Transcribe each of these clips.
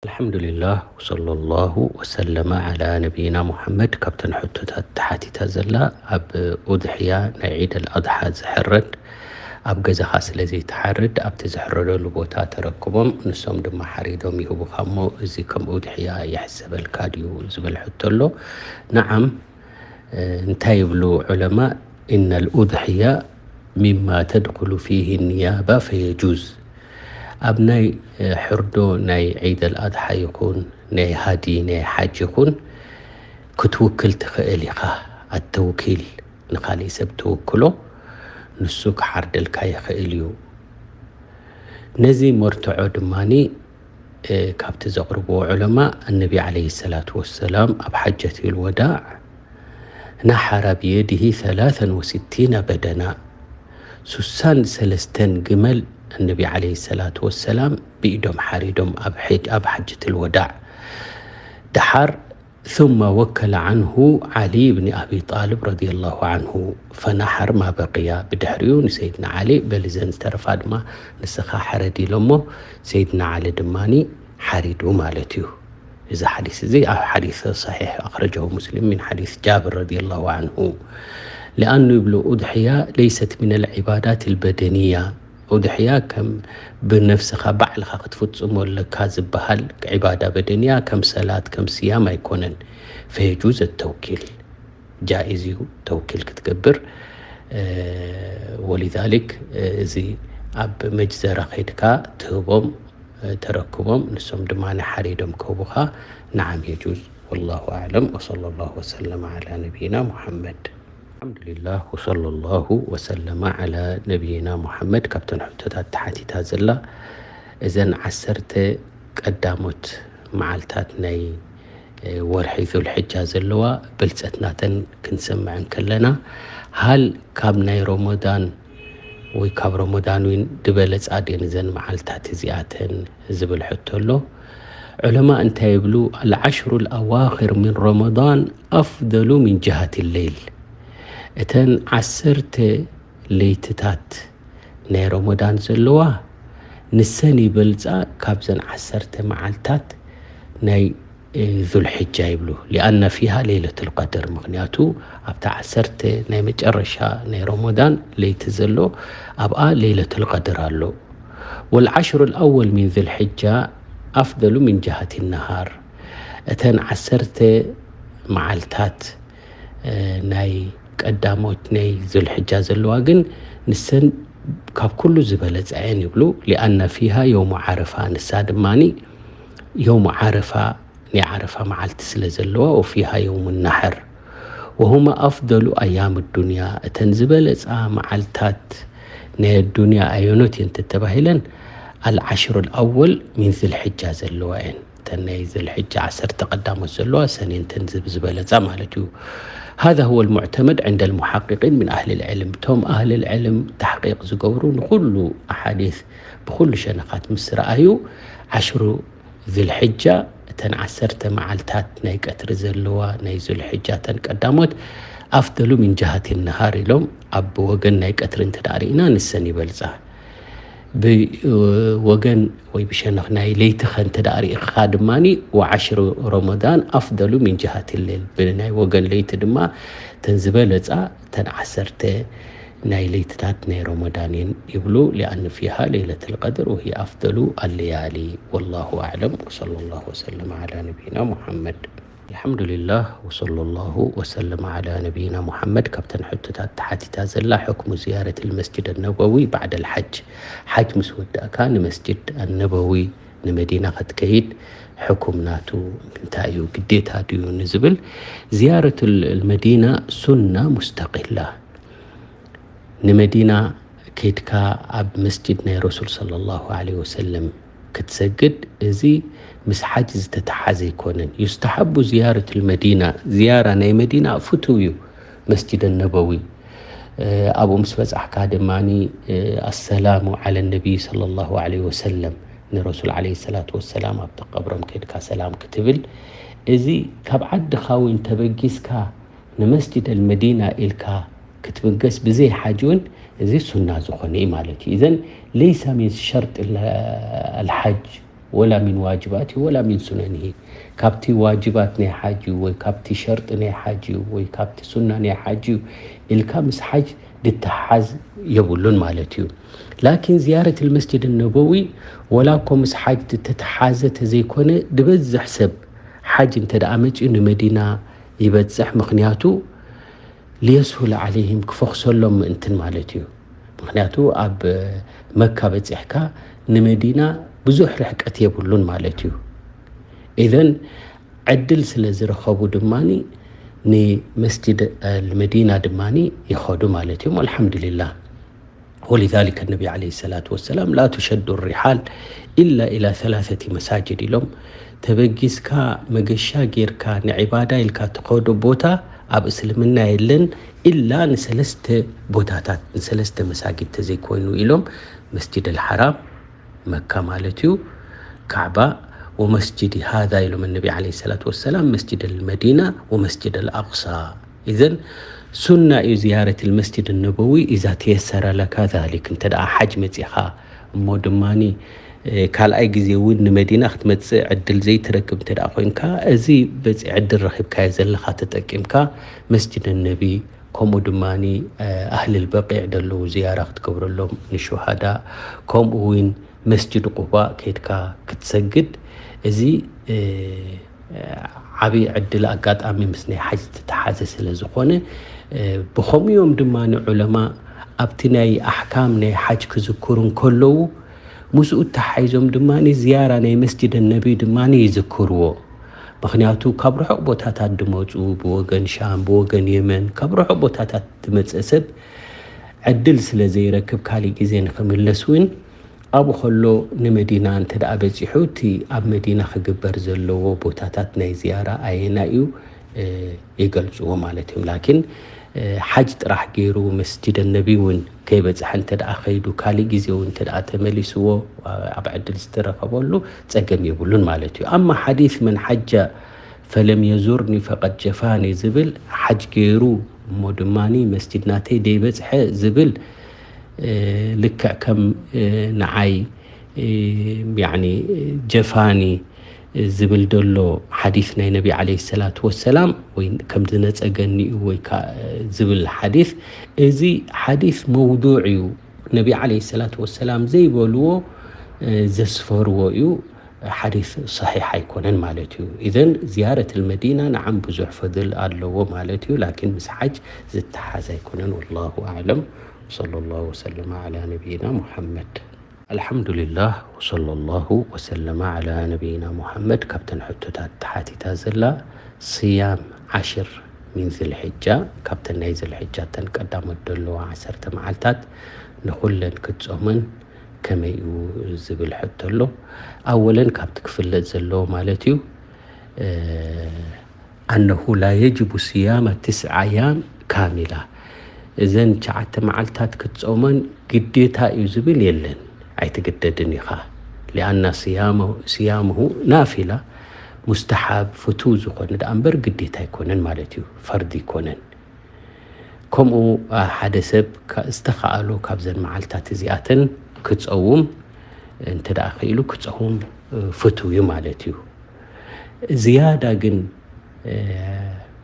ኣልሓምዱሊላህ ወሰለላሁ ወሰለመ ዓላ ነቢይና ሙሓመድ። ካብተን ሕቶታት ተሓቲታ ዘላ ኣብ ኡድሕያ ናይ ዒድ ኣልኣድሓ ዝሕረድ ኣብ ገዛኻ ስለ ዘይትሓርድ ኣብቲ ዝሕረደሉ ቦታ ተረክቦም ንሶም ድማ ሓሪዶም ይህቡኻ እሞ እዚ ከም ኡድሕያ ይሕሰበልካ ድዩ ዝብል ሕቶ ኣሎ። ነዓም። እንታይ ይብሉ ዑለማ? ኢነ ልኡድሕያ ሚማ ተድኹሉ ፊህ ኒያባ ፈየጁዝ። ኣብ ናይ ሕርዶ ናይ ዒድ ኣልኣድሓ ይኹን ናይ ሃዲ ናይ ሓጅ ይኹን ክትውክል ትኽእል ኢኻ። ኣተውኪል ንኻሊእ ሰብ ትውክሎ፣ ንሱ ክሓርደልካ ይኽእል እዩ። ነዚ መርትዖ ድማኒ ካብቲ ዘቕርብዎ ዑለማ፣ ኣነቢ ዓለይሂ ሰላቱ ወሰላም ኣብ ሓጀቲል ወዳዕ ነሓረ ብየዲሂ ሰላሰን ወስቲነ በደና፣ ሱሳን ሰለስተን ግመል ኣነቢ ዓለይሂ ሰላቱ ወሰላም ብኢዶም ሓሪዶም ኣብ ኣብ ሓጀቲል ወዳዕ። ደሓር ثم ወከለ ዐንሁ ዓሊ ብኒ ኣቢ ጣልብ ረዲየላሁ ዐንሁ ፈነሐር ማ በቅያ። ብድሕሪኡ ንሰይድና ዓሊ በሊ ዘን ዝተረፋ ድማ ንስኻ ሕረድ ኢሎሞ ሰይድና ዓሊ ድማኒ ሓሪዱ ማለት እዩ። እዚ ሓዲስ እዚ ኣብ ሓዲስ ሰሒሕ ኣኽረጀሁ ሙስሊም ሚን ሓዲስ ጃብር ረዲየላሁ ዐንሁ። ሊኣኑ ይብሉ ኡድሕያ ለይሰት ሚነል ዒባዳት ልበደንያ። ኡድሕያ ከም ብነፍስኻ ባዕልኻ ክትፍጽሞ ኣለካ ዝበሃል ዒባዳ በደንያ ከም ሰላት ከም ስያም ኣይኮነን። ፈየጁዝ ተውኪል ጃኢዝ እዩ ተውኪል ክትገብር። ወሊዛሊክ እዚ ኣብ መጅዘራ ከይድካ ትህቦም ተረክቦም ንሶም ድማ ሓሪዶም ክህቡኻ። ነዓም የጁዝ። ወላሁ ኣዕለም ወሰለላሁ ወሰለም ዓላ ነቢይና ሙሓመድ። ኣልሓምዱሊላህ ወሰለላሁ ወሰለመ ዓላ ነቢይና ሙሓመድ። ካብተን ሕቶታት ተሓቲታ ዘላ እዘን ዓሰርተ ቀዳሞት መዓልታት ናይ ወርሒ ዙልሕጃ ዘለዋ ብልፀት ናተን ክንሰምዐን ከለና ሃል ካብ ናይ ሮሞዳን ወይ ካብ ሮሞዳን እውን ድበለፃ ድየን እዘን መዓልታት እዚኣተን ዝብል ሕቶ ኣሎ። ዑለማ እንታይ ይብሉ? ኣልዓሽሩ ልኣዋኽር ምን ሮሞዳን ኣፍደሉ ምን ጅሃት ሌይል። እተን ዓሰርተ ለይትታት ናይ ሮሞዳን ዘለዋ ንሰን ይበልፃ ካብዘን ዓሰርተ መዓልታት ናይ ዙልሕጃ ይብሉ። ሊኣነ ፊሃ ሌይለቱል ቀድር፣ ምኽንያቱ ኣብታ ዓሰርተ ናይ መጨረሻ ናይ ሮሞዳን ለይቲ ዘሎ ኣብኣ ሌይለቱል ቀድር ኣሎ። ወልዓሽሩ ልኣወል ሚን ዙልሕጃ ኣፍደሉ ሚን ጅሃቲ ነሃር። እተን ዓሰርተ መዓልታት ናይ ቀዳሞት ናይ ዙልሕጃ ዘለዋ ግን ንሰን ካብ ኩሉ ዝበለፃ እየን ይብሉ። ሊኣነ ፊሃ የውሙ ዓረፋ፣ ንሳ ድማኒ የውሙ ዓረፋ ናይ ዓረፋ መዓልቲ ስለ ዘለዋ፣ ወፊሃ የውሙ ናሕር ወሁማ ኣፍደሉ ኣያም ዱንያ፣ እተን ዝበለፃ መዓልታት ናይ ኣዱንያ ኣየኖት እየን ተተባሂለን ኣልዓሽሩ ልኣወል ሚን ዝልሕጃ ዘለዋ እየን። እተን ናይ ዝልሕጃ ዓሰርተ ቀዳሞት ዘለዋ ሰኔንተን ዝብ ዝበለፃ ማለት እዩ። هذا هو المعتمد عند المحققين من أهل العلم። እቶም ኣህል ልዕልም ተሕቂቕ ዝገብሩ ንኩሉ ኣሓዲስ ብኩሉ ሸነኻት ምስ ረኣዩ ዓሽሩ ዝልሕጃ እተን ዓሰርተ መዓልታት ናይ ቀትሪ ዘለዋ ናይ ዙልሕጃ እተን ቀዳሞት ኣፍደሉ ሚን ጅሃቲ ነሃር ኢሎም ኣብ ወገን ናይ ቀትሪ እንተ ደኣ ርኢና ንሰን ይበልፃ። ብወገን ወይ ብሸነኽ ናይ ለይቲ ኸ እንተ ደኣ ርኢኻ ድማ ወዓሽሩ ረመዳን ኣፍደሉ ሚን ጅሃቲ ሌል፣ ብናይ ወገን ለይቲ ድማ እተን ዝበለፃ እተን ዓሰርተ ናይ ለይትታት ናይ ረመዳን እየን ይብሉ። ሊኣኑ ፊሃ ለይለቱል ቀድር ወሂየ ኣፍደሉ ኣለያሊ። ወላሁ ኣዕለም ወሰለላሁ ወሰለም ዓላ ነቢይና ሙሓመድ። ኣልሓምዱሊላህ ወሰለላሁ ወሰለም ዓላ ነቢይና ሙሓመድ። ካብተን ሕቶታት ተሓቲታ ዘላ ሕክሙ ዝያረት ልመስጅድ ነበዊ ባዕደ ልሓጅ፣ ሓጅ ምስ ወዳእካ ንመስጅድ ኣነበዊ ንመዲና ክትከይድ ሕኩም ናቱ እንታይ እዩ? ግዴታ ድዩ ንዝብል፣ ዝያረት ልመዲና ሱና ሙስተቂላ። ንመዲና ከይድካ ኣብ መስጅድ ናይ ረሱል ሰለላሁ ዓለይሂ ወሰለም ክትሰግድ፣ እዚ ምስ ሓጅ ዝተተሓዘ ኣይኮነን። ዩስተሓቡ ዝያረት ልመዲና፣ ዝያራ ናይ መዲና ፍቱው እዩ። መስጅድ ነበዊ ኣብኡ ምስ በጻሕካ ድማ ኣሰላሙ ዓለ ነቢይ ሰለላሁ ዓለይሂ ወሰለም፣ ንረሱል ዓለይሂ ሰላቱ ወሰላም ኣብቲ ቀብሮም ከይድካ ሰላም ክትብል፣ እዚ ካብ ዓድኻ እውን ተበጊስካ ንመስጅድ ኣልመዲና ኢልካ ክትብገስ ብዘይ ሓጅ እውን እዚ ሱና ዝኾነ እዩ ማለት እዩ። ኢዘን ለይሰ ሚን ሸርጥ ኣልሓጅ ወላ ሚን ዋጅባቲ ወላ ሚን ሱነንሂ፣ ካብቲ ዋጅባት ናይ ሓጅ እዩ ወይ ካብቲ ሸርጢ ናይ ሓጅ እዩ ወይ ካብቲ ሱና ናይ ሓጅ እዩ ኢልካ ምስ ሓጅ ድተሓዝ የብሉን ማለት እዩ። ላኪን ዝያረት ልመስጅድ ነበዊ ወላ እኮ ምስ ሓጅ ዝተተሓዘ ተዘይኮነ፣ ዝበዝሕ ሰብ ሓጅ እንተ ደኣ መጺኡ ንመዲና ይበጽሕ። ምኽንያቱ ሊየስሁል ዓለይሂም፣ ክፈኽሰሎም ምእንትን ማለት እዩ። ምኽንያቱ ኣብ መካ በጺሕካ ንመዲና ብዙሕ ርሕቀት የብሉን ማለት እዩ። ኢዘን ዕድል ስለ ዝረኸቡ ድማ ንመስጅድ ኣልመዲና ድማ ይኸዱ ማለት እዮም። ኣልሓምዱሊላህ። ወሊዛሊከ ነቢ ዓለይሂ ሰላቱ ወሰላም ላ ቱሸዱ ሪሓል ኢላ ኢላ ሰላሰቲ መሳጅድ ኢሎም። ተበጊስካ መገሻ ጌርካ ንዒባዳ ኢልካ ትኸዶ ቦታ ኣብ እስልምና የለን ኢላ ንሰለስተ ቦታታት፣ ንሰለስተ መሳጊድ ተዘይኮይኑ ኢሎም፣ መስጅድ ኣልሓራም መካ ማለት እዩ፣ ካዕባ፣ ወመስጅዲ ሃዛ ኢሎም ነቢ ዓለይሂ ሰላቱ ወሰላም፣ መስጅድ ኣልመዲና ወመስጅድ ኣልኣቅሳ። ኢዘን ሱና እዩ ዝያረት ልመስጅድ ነበዊ ኢዛ ተየሰረ ለካ ዛሊክ። እንተ ደኣ ሓጅ መጺኻ እሞ ድማኒ ካልኣይ ግዜ እውን ንመዲና ክትመጽእ ዕድል ዘይትረክብ እንተ ደኣ ኮይንካ፣ እዚ በጺ ዕድል ረኺብካዮ ዘለኻ ተጠቂምካ መስጅድ ነቢ፣ ከምኡ ድማ ኣህልል በቂዕ ደለዉ ዝያራ ክትገብረሎም ንሹሃዳ፣ ከምኡ እውን መስጅድ ቁባ ከይድካ ክትሰግድ፣ እዚ ዓብዪ ዕድል ኣጋጣሚ ምስ ናይ ሓጅ ዝተተሓዘ ስለ ዝኾነ፣ ብኸምኡ እዮም ድማ ንዑለማ ኣብቲ ናይ ኣሕካም ናይ ሓጅ ክዝክሩ እንከለዉ፣ ምስኡ ተሓሒዞም ድማ ዝያራ ናይ መስጅድ ነቢ ድማ ይዝክርዎ። ምኽንያቱ ካብ ርሑቕ ቦታታት ድመፁ፣ ብወገን ሻም፣ ብወገን የመን፣ ካብ ርሑቕ ቦታታት ድመፀ ሰብ ዕድል ስለ ዘይረክብ ካሊእ ግዜ ንኽምለስ እውን ኣብኡ ከሎ ንመዲና እንተ ደኣ በጺሑ፣ እቲ ኣብ መዲና ክግበር ዘለዎ ቦታታት ናይ ዝያራ ኣየናይ እዩ፣ እ፣ ይገልጽዎ ማለት እዮም። ላኪን፣ እ፣ ሓጅ ጥራሕ ገይሩ መስጂደ ነቢ እውን ከይበጽሐ እንተ ደኣ ከይዱ፣ ካልእ ግዜ እውን እንተ ደኣ ተመሊስዎ፣ ኣብ ዕድል ዝተረኸበሉ ጸገም የብሉን ማለት እዩ። ኣማ ሓዲስ መን ሓጀ ፈለም የዙርኒ ፈቀድ ጀፋኒ ዝብል፣ ሓጅ ገይሩ እሞ ድማኒ መስጂድ ናተይ ደይበጽሐ ዝብል፣ እ፣ ልክዕ ከም፣ እ፣ ንዓይ፣ እ፣ ያዕኒ ጀፋኒ ዝብል ዘሎ ሓዲስ ናይ ነቢ ዓለይሂ ሰላቱ ወሰላም፣ ወይ ከም ዝነጸገኒ እዩ ወይ ከኣ ዝብል ሓዲስ፣ እዚ ሓዲስ መውዱዕ እዩ። ነቢ ዓለይሂ ሰላቱ ወሰላም ዘይበልዎ፣ እ፣ ዘስፈርዎ እዩ። ሓዲስ ሰሒሕ ኣይኮነን ማለት እዩ። ኢዘን ዝያረት ልመዲና ንዓም ብዙሕ ፈድል ኣለዎ ማለት እዩ፣ ላኪን ምስ ሓጅ ዝተሓዝ ኣይኮነን። ወላሁ ኣዕለም። ወሰለላሁ ወሰለመ ዓላ ነቢይና ሙሐመድ። ኣልሓምዱሊላህ፣ ወሰለላሁ ወሰለመ ዓላ ነቢይና ሙሐመድ። ካብተን ሕቶታት ተሓቲታ ዘላ፣ ስያም ዓሽር ሚን ዝልሕጃ፣ ካብተን ናይ ዝልሕጃ እተን ቀዳሞት ዘለዋ ዓሰርተ መዓልታት ንኹለን ክትጾመን ከመይ እዩ ዝብል ሕቶ ኣሎ። ኣወለን ካብቲ ክፍለጥ ዘለዎ ማለት እዩ፣ እ፣ ኣነሁ ላ የጅቡ ስያመ ትስዕ ኣያም ካሚላ። እዘን ትሽዓተ መዓልታት ክትጾመን ግዴታ እዩ ዝብል የለን፣ ኣይትግደድን ኢኻ። ሊኣና ስያመ-፣ ስያምሁ ናፊላ፣ ሙስተሓብ፣ ፍቱው ዝኾነ ደኣ እምበር ግዴታ ኣይኮነን ማለት እዩ፣ ፈርዲ ኣይኮነን። ከምኡ፣ አ፣ ሓደ ሰብ ካ-፣ ዝተኻእሎ ካብዘን መዓልታት እዚኣተን ክጸውም እንተ ደኣ ክኢሉ ክጸውም፣ እ፣ ፍቱው እዩ ማለት እዩ። ዝያዳ ግን፣ እ፣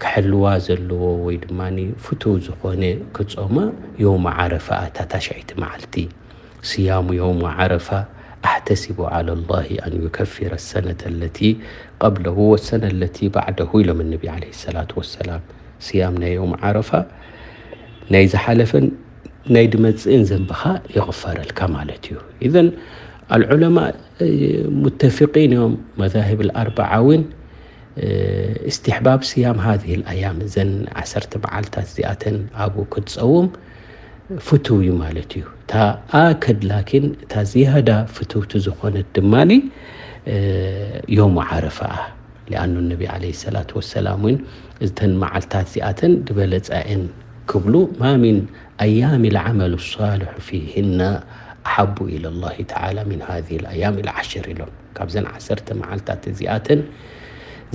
ክሕልዋ ዘለዎ ወይ ድማ ፍቱው ዝኾነ ክጾማ የውመ ዓረፋ፣ እታ ታሽዐይቲ መዓልቲ። ስያሙ የውመ ዓረፋ ኣሕተሲቡ ዓላ ላሂ ኣን ዩከፊረ ሰነተ ለቲ ቀብለሁ ወሰነ ለቲ ባዕደሁ ኢሎም ነቢ ዓለይሂ ሰላቱ ወሰላም። ስያም ናይ የውም ዓረፋ ናይ ዝሓለፈን ናይ ድመጽእን ዘንብኻ ይቕፈረልካ ማለት እዩ። ኢዘን ኣልዑለማ፣ እ፣ ሙተፊቂን እዮም፣ መዛሂብ ኣልኣርበዓ እውን፣ እ፣ እስትሕባብ ስያም ሃዚሂ ኣልኣያም፣ እዘን ዓሰርተ መዓልታት እዚኣተን ኣብኡ ክትጸውም ፍቱው እዩ ማለት እዩ። እታ ኣከድ ላኪን እታ ዝያዳ ፍትውቲ ዝኾነት ድማኒ፣ እ፣ ዮም ዓረፋ እያ። ሊኣኑ ነቢ ዓለይሂ ሰላቱ ወሰላም እውን እተን መዓልታት እዚኣተን ዝበለጻ እየን ክብሉ፣ ማ ሚን ኣያሚ ልዓመሉ ሳልሑ ፊህና ኣሓቡ ኢለላሂ ተዓላ ሚን ሃዚሂ ልኣያም ልዓሽር ኢሎም። ካብዘን ዓሰርተ መዓልታት እዚኣተን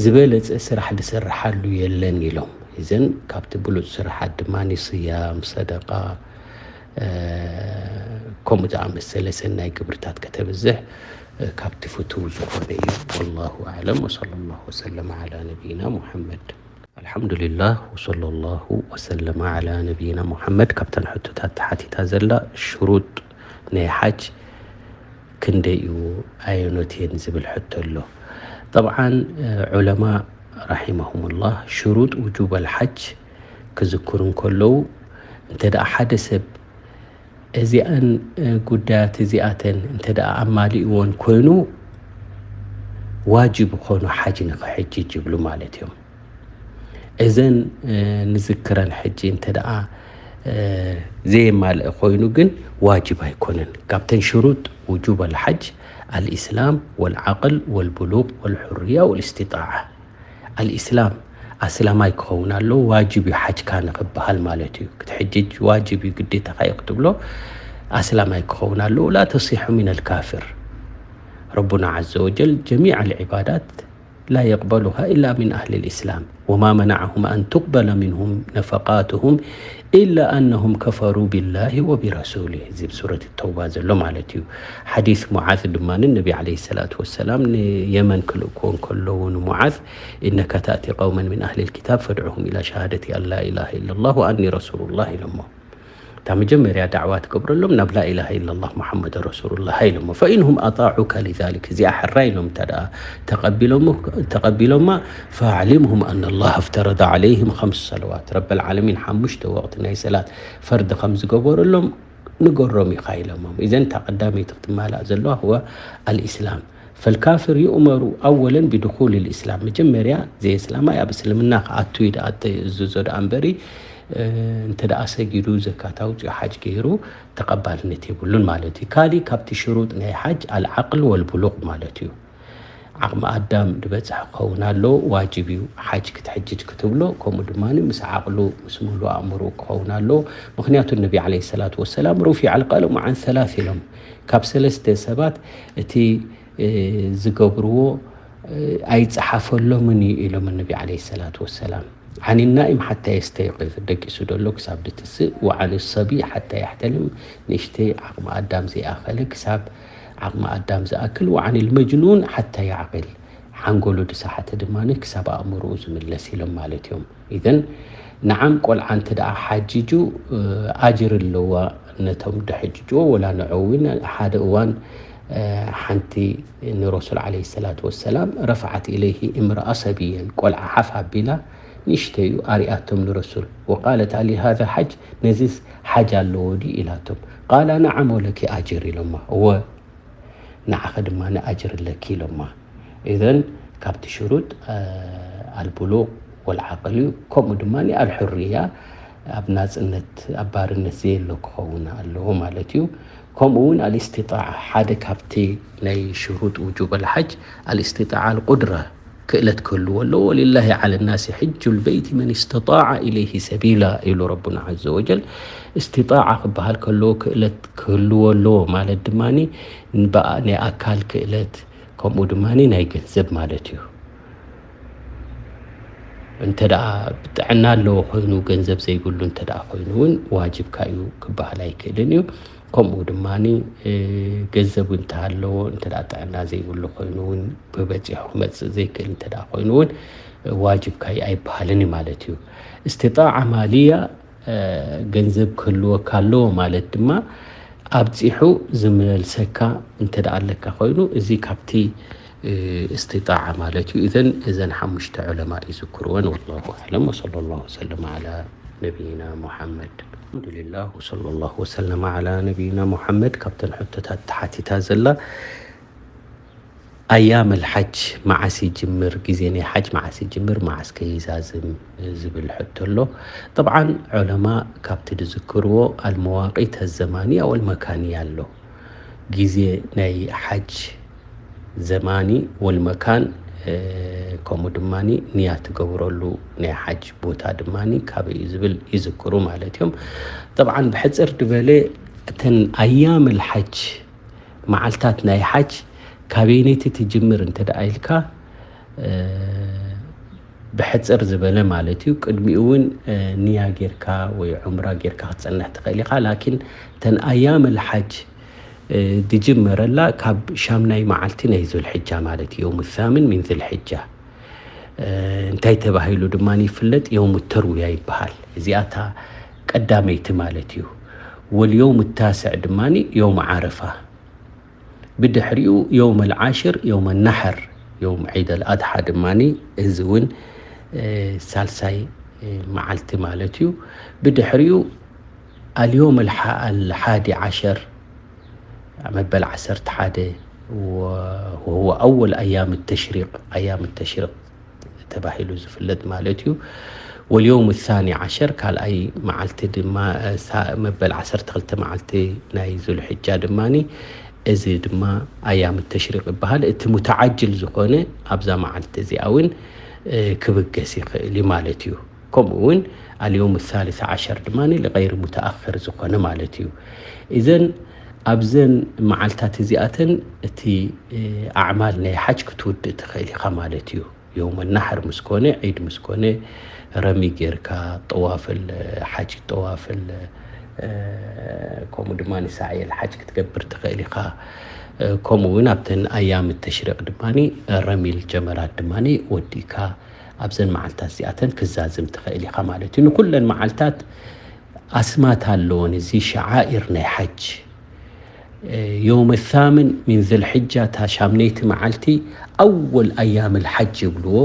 ዝበለጸ ስራሕ ዝስርሓሉ የለን ኢሎም። እዘን ካብቲ ብሉጽ ስራሓት ድማ ስያም፣ ሰደቃ፣ እ፣ ከምኡ ዝኣመሰለ ሰናይ ግብርታት ከተብዝሕ ካብቲ ፍቱው ዝኾነ እዩ። ወላሁ ኣዕለም። ወሰለላሁ ወሰለም ዓላ ነቢይና ሙሐመድ። ኣልሓምዱሊላህ ወሰለላሁ ወሰለም ዓላ ነቢይና ሙሐመድ። ካብተን ሕቶታት ተሓቲታ ዘላ ሽሩጥ ናይ ሓጅ ክንደይ እዩ ኣየኖት እየን ዝብል ሕቶ ኣሎ። ጠብዓን ዑለማ ረሒመሁሙላህ ሽሩጥ ውጁበል ሓጅ ክዝክሩ እንከለዉ እንተ ደኣ ሓደ ሰብ እዚኣን ጉዳያት እዚኣተን እንተ ደኣ ኣማሊእዎን ኮይኑ ዋጅብ ኾኑ ሓጅ ንኽሕጅጅ ይብሉ ማለት እዮም። እዘን ንዝክረን ሕጂ እንተ ደኣ ዘየማልአ ኮይኑ ግን ዋጅብ ኣይኮነን። ካብተን ሽሩጥ ውጁብ ኣልሓጅ ኣልኢስላም ወልዓቅል ወልብሉቅ ወልሑርያ ወልእስቲጣዓ። ኣልኢስላም ኣስላማይ ክኸውን ኣለዎ፣ ዋጅብ እዩ ሓጅካ ንኽበሃል ማለት እዩ። ክትሕጅጅ ዋጅብ እዩ፣ ግዴታኻ እዩ ክትብሎ ኣስላማይ ክኸውን ኣለዎ። ላ ተሲሑ ሚነል ካፍር። ረቡና ዓዘ ወጀል ጀሚዕ ኣልዒባዳት ላ የቅበሉሃ ኢላ ሚን ኣህሊ ልእስላም ወማ መናዓሁም ኣን ትቅበለ ሚንሁም ነፈቃትሁም ኢላ ኣነሁም ከፈሩ ቢላሂ ወቢረሱሊህ ዝብ ሱረት ተውባ ዘሎ ማለት እዩ። ሓዲስ ሙዓዝ ድማ ነቢ ዓለይሂ ሰላቱ ወሰላም ንየመን ክልእክዎ እንከለዉ ንሙዓዝ ኢነካ ተእቲ ቀውመን ሚን ኣህሊ ልኪታብ ፈድዑሁም ኢላ ሸሃደቲ ኣን ላ ኢላሃ ኢለላህ ወኣኒ ረሱሉላህ ኢሎሞ። እታ መጀመርያ ዳዕዋ ትገብረሎም ናብ ላኢላሃ ኢለላህ ሙሓመድ ረሱሉላህ ኢሎሞ። ፈኢንሁም ኣጣዑከ ሊዛሊክ እዚኣ ሕራይ ኢሎም እንተ ደኣ ተቐቢሎሞ- ተቐቢሎማ ፈኣዕሊምሁም ኣነ ላህ እፍተረደ ዓለይህም ኸምስ ሰለዋት ረበል ዓለሚን ሓሙሽተ ወቕቲ ናይ ሰላት ፈርዲ ከም ዝገበረሎም ንገሮም ኢኻ ኢሎሞም። ኢዘን እታ ቀዳመይቲ ክትማላእ ዘለዋ ህወ ኣልኢስላም። ፈልካፍር ይእመሩ ኣወለን ብድኹል ልእስላም መጀመርያ ዘየስላማይ ኣብ እስልምና ክኣቱ እዩ ደኣ እተእዝዞ ደኣ እምበሪ እንተ ደኣ ሰጊዱ ዘካት ኣውፂኡ ሓጅ ገይሩ ተቐባልነት የብሉን ማለት እዩ። ካሊእ ካብቲ ሽሩጥ ናይ ሓጅ ኣልዓቅል ወልብሉቅ ማለት እዩ። ዓቕሚ ኣዳም ዝበፅሐ ክኸውን ኣለዎ፣ ዋጅብ እዩ ሓጅ ክትሕጅጅ ክትብሎ፣ ከምኡ ድማ ምስ ዓቕሉ ምስ ሙሉእ ኣእምሮኡ ክኸውን ኣለዎ። ምኽንያቱ ነቢ ዓለይሂ ሰላቱ ወሰላም ሩፊዐ ኣልቀለሙ ዓን ሰላስ ኢሎም፣ ካብ ሰለስተ ሰባት እቲ ዝገብርዎ ኣይፀሓፈሎምን እዩ ኢሎም ነቢ ዓለይሂ ሰላቱ ወሰላም። ዓን ናኢም ሓታ የስተይቅዝ ደቂሱ ደሎ ክሳብ ድትስእ፣ ወዓን ሰቢ ሓታ የሕተልም ንእሽተይ ዓቕሚ ኣዳም ዘይኣኸለ ክሳብ ዓቕሚ ኣዳም ዝኣክል፣ ወዓን ልመጅኑን ሓታ የዕቅል ሓንጎሉ ድሰሓተ ድማ ክሳብ ኣእምሮኡ ዝምለስ ኢሎም ማለት እዮም። ኢዘን ንዓም ቆልዓ እንተ ደኣ ሓጂጁ ኣጅር ኣለዋ ነቶም ደሕጅጅዎ ወላ ንዑ እውን ሓደ እዋን ሓንቲ ንረሱል ዓለይሂ ሰላቱ ወሰላም ረፍዓት ኢለይሂ እምረኣ ሰብየን ቆልዓ ሓፍ ኣቢላ ንእሽተዩ ኣርኣያቶም ንረሱል ወቃለት ኣሊ ሃዛ ሓጅ ነዚስ ሓጅ ኣለዎ ድዩ ኢላቶም ቃላ ነዓም ወለኪ ኣጅር ኢሎማ እወ ንዓኺ ድማ ኣጅር ኣለኪ ኢሎማ። ኢዘን ካብቲ ሽሩጥ ኣልቡሉቅ ወልዓቅል እዩ። ከምኡ ድማ ኣልሑርያ ኣብ ናፅነት ኣብ ባርነት ዘየሎ ክኸውን ኣለዎ ማለት እዩ። ከምኡ እውን ኣልእስቲጣዓ ሓደ ካብቲ ናይ ሽሩጥ ውጁብ ኣልሓጅ ኣልእስቲጣዓ ኣልቁድራ ክእለት ክህልዎ ኣለዎ። ወሊላሂ ዓለ ናሲ ሕጁ ልበይቲ መን እስተጣዓ ኢለይሂ ሰቢላ ኢሉ ረቡና ዓዘ ወጀል። እስቲጣዓ ክበሃል ከለዎ ክእለት ክህልዎ ኣለዎ ማለት ድማ ናይ ኣካል ክእለት ከምኡ ድማ ናይ ገንዘብ ማለት እዩ። እንተ ደኣ ጥዕና ኣለዎ ኮይኑ ገንዘብ ዘይብሉ እንተ ደኣ ኮይኑ እውን ዋጅብካ እዩ ክበሃል ኣይክእልን እዩ። ከምኡ ድማ ገንዘብ እንተሃለዎ እንተ ደኣ ጥዕና ዘይብሉ ኮይኑ እውን ብበፂሑ ክመፅእ ዘይክእል እንተ ደኣ ኮይኑ እውን ዋጅብካ እዩ ኣይበሃልን እዩ ማለት እዩ። እስትጣዓ ማልያ ገንዘብ ክህልወካ ኣለዎ ማለት ድማ ኣብፂሑ ዝመልሰካ እንተ ደኣ ኣለካ ኮይኑ እዚ ካብቲ እስትጣዓ ማለት እዩ። እዘን እዘን ሓሙሽተ ዑለማ ይዝክርወን። ወላሁ ኣዕለም ወሰለ ላሁ ወሰለም ዓላ ነቢይና ሙሓመድ። ኣልሓምዱሊላህ ወሰለ ላሁ ወሰለም ዓላ ነቢይና ሙሓመድ። ካብተን ሕቶታት ተሓቲታ ዘላ ኣያም ኣልሓጅ መዓስ ይጅምር፣ ግዜ ናይ ሓጅ መዓስ ይጅምር፣ መዓስ ከይዛዝም ዝብል ሕቶ ኣሎ። ጠብዓን ዑለማ ካብቲ ዝዝክርዎ ኣልመዋቂት ኣዘማንያ ወልመካንያ ኣሎ። ግዜ ናይ ሓጅ ዘማኒ ወልመካን ከምኡ ድማ ንያ ትገብረሉ ናይ ሓጅ ቦታ ድማ ካበይ እዩ ዝብል ይዝክሩ ማለት እዮም። ጠብዓን ብሕፅር ዝበለ እተን ኣያም ኣልሓጅ መዓልታት ናይ ሓጅ ካበይነይቲ ትጅምር እንተ ደኣ ኢልካ ብሕፅር ዝበለ ማለት እዩ። ቅድሚኡ እውን ንያ ጌርካ ወይ ዑምራ ጌርካ ክትፀንሕ ትኽእል ኢኻ። ላኪን እተን ኣያም ኣልሓጅ ድጅመረላ ካብ ሻምናይ መዓልቲ ናይ ዙልሕጃ ማለት እዩ። የውም ሳምን ሚን ዙልሕጃ እንታይ ተባሂሉ ድማ ይፍለጥ? የውም ተርውያ ይበሃል። እዚኣታ ቀዳመይቲ ማለት እዩ። ወልየውም ታስዕ ድማ የውም ዓረፋ። ብድሕሪኡ የውም ኣልዓሽር የውም ናሕር፣ የውም ዒድ ኣልኣድሓ ድማ እዚ እውን ሳልሳይ መዓልቲ ማለት እዩ። ብድሕሪኡ ኣልዮም ኣልሓዲ ዓሸር መበል ዓሰርተ ሓደ ወሁወ ኣወል ኣያም ተሽሪቅ፣ ኣያም ተሽሪቅ ተባሂሉ ዝፍለጥ ማለት እዩ። ወልዮም ሳኒ ዓሸር ካልኣይ መዓልቲ ድማ መበል ዓሰርተ ክልተ መዓልቲ ናይ ዙልሕጃ ድማ እዚ ድማ ኣያም ተሽሪቅ ይበሃል። እቲ ሙተዓጅል ዝኾነ ኣብዛ መዓልቲ እዚኣ እውን ክብገስ ይኽእል እዩ ማለት እዩ። ከምኡ እውን ኣልዮም ሳልስ ዓሸር ድማ ንቀይሪ ሙተኣኽር ዝኾነ ማለት እዩ። እዘን ኣብዘን መዓልታት እዚኣተን እቲ ኣዕማል ናይ ሓጅ ክትውድእ ትኽእል ኢኻ ማለት እዩ። የውም ናሕር ምስ ኮነ፣ ዒድ ምስ ኮነ፣ ረሚ ጌርካ፣ ጠዋፍል ሓጅ፣ ጠዋፍል ከምኡ ድማ ንሳዕየል ሓጅ ክትገብር ትኽእል ኢኻ። ከምኡ እውን ኣብተን ኣያም ተሽሪቅ ድማ ረሚል ጀመራት ድማ ወዲእካ ኣብዘን መዓልታት እዚኣተን ክዛዝም ትኽእል ኢኻ ማለት እዩ። ንኩለን መዓልታት ኣስማት ኣለዎን። እዚ ሸዓኢር ናይ ሓጅ የውም ሳምን ሚን ዝልሕጃ እታ ሻምነይቲ መዓልቲ ኣወል ኣያም ልሓጅ ይብልዎ።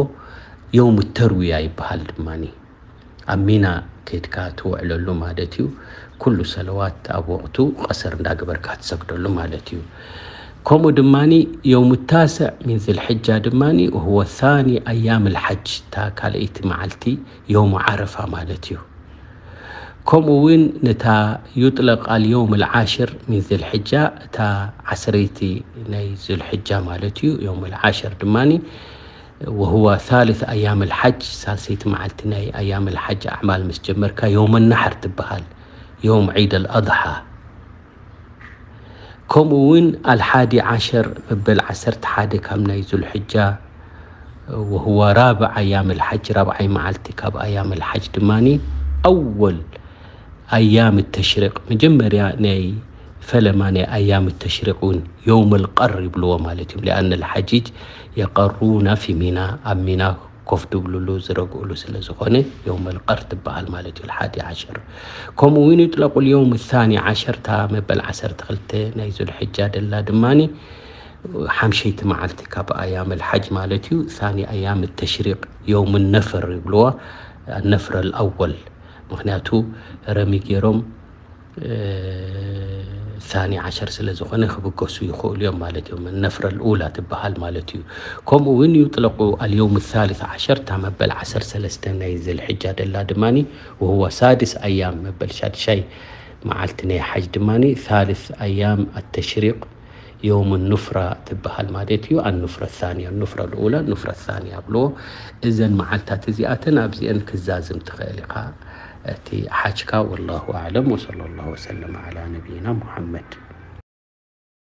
የውም ተርውያ ይበሃል ድማ ኣብ ሚና ከድካ ትውዕለሉ ማለት እዩ። ኩሉ ሰለዋት ኣብ ወቅቱ ቀሰር እንዳገበርካ ትሰግደሉ ማለት እዩ። ከምኡ ድማ የውም ታስዕ ሚን ዝልሕጃ ድማ ወህወ ሳኒ ኣያም ልሓጅ እታ ካልኣይቲ መዓልቲ የውም ዓረፋ ማለት እዩ። ከምኡ እውን ነታ ዩጥለቅ ኣልየውም ልዓሽር ሚን ዝልሕጃ እታ ዓስረይቲ ናይ ዝልሕጃ ማለት እዩ። የውም ልዓሽር ድማ ወህወ ሳልስ ኣያም ልሓጅ ሳልሰይቲ መዓልቲ ናይ ኣያም ልሓጅ ኣዕማል ምስ ጀመርካ የውም ናሕር ትበሃል። የውም ዒድ ኣልኣድሓ ከምኡ እውን ኣልሓዲ ዓሸር መበል ዓሰርተ ሓደ ካብ ናይ ዙልሕጃ ወህወ ራብዕ ኣያም ልሓጅ ራብዓይ መዓልቲ ካብ ኣያም ልሓጅ ድማ ኣወል ኣያም ተሽሪቅ መጀመርያ ናይ ፈለማ ናይ ኣያም ተሽሪቅ እውን የውም ልቀር ይብልዎ ማለት እዮም። ሊኣን ልሓጂጅ የቀሩና ፊ ሚና ኣብ ሚና ኮፍ ድብልሉ ዝረግእሉ ስለ ዝኾነ የውም ልቀር ትበሃል ማለት እዩ። ልሓዲ ዓሸር ከምኡ እውን ይጥለቁ ልየውም ሳኒ ዓሸርታ መበል ዓሰርተ ክልተ ናይ ዙልሕጃ ደላ ድማ ሓምሸይቲ መዓልቲ ካብ ኣያም ልሓጅ ማለት እዩ። ሳኒ ኣያም ተሽሪቅ የውም ነፍር ይብልዋ። ነፍረ ልኣወል ምክንያቱ ረሚ ገይሮም ሳኒ ዓሸር ስለ ዝኾነ ክብገሱ ይኽእሉ እዮም ማለት እዮም። ነፍረ ልኡላ ትበሃል ማለት እዩ። ከምኡ እውን ይጥለቁ ኣልየውም ሳልስ ዓሸር እታ መበል ዓሰርተ ሰለስተ ናይ ዝልሕጃ ደላ ድማ ወህወ ሳድስ ኣያም መበል ሻድሻይ መዓልቲ ናይ ሓጅ ድማ ሳልስ ኣያም ኣተሽሪቅ የውም ኑፍራ ትበሃል ማለት እዩ። ኣኑፍረ ሳንያ ኑፍረ ልኡላ ኑፍረ ሳንያ ብሎ እዘን መዓልታት እዚኣተን ኣብዚአን ክዛዝም ትኽእል ኢኻ እቲ ሓጅካ። ወላሁ ኣዕለም ወሰለ ላሁ ወሰለም ዓላ ነቢይና ሙሓመድ።